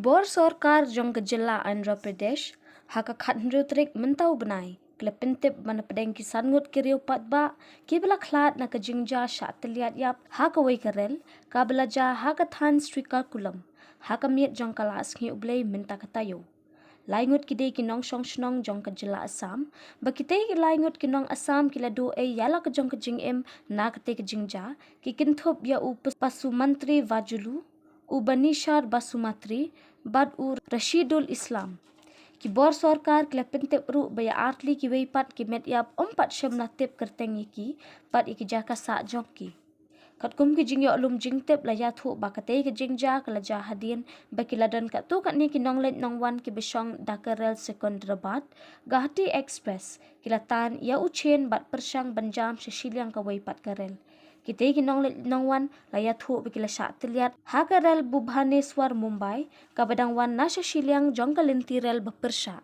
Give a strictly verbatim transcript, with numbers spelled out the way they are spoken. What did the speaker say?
Bor sorkar jong ka jylla Andhra Pradesh, ha ka khathynriew tarik mynta u bnai, ki la pyntip ba na pdeng ki san ngut ki riew paidbah kiba la khlad na ka jingjia shah tylliat ïap ha kawei ka rel kaba la jia ha ka thaiñ Srikakulam ha ka miet jong ka la sngi U Blei mynta ka taïew. Lai ngut ki dei ki nongshong shnong jong ka jylla Assam, ba kitei ki lai ngut ki nong Assam ki la duh ei ïa la ka jong ka jingim na katei ka jingjia, ki kynthup ïa u Pasumantri Vajulu, u Banishar Basumatri, bad u Rashidul Islam. Ki bor sorkar ki la pyntip ruh ba ïa artylli kiwei pat ki met ïap ym pat shym la tip kyrteng ïa ki bad ïa ki jaka sah jong ki. Katkum ki jingïoh lum jingtip la ïathuh ba katei ka jingjia ka la jia hadien ba ki la don katto katne ki nongleit nongwan kiba shong da ka rel Secunderabad Guwahati Express, ki la tan ïa u chain bad pyrshang ban jam sha shiliang kawei pat ka rel. Kitei ki nongleit nongwan la ïathuh ba ki la shah tylliat ha ka rel Bhubaneswar Mumbai, kaba dang wan na sha shiliang jong ka lynti rel ba pyrshah.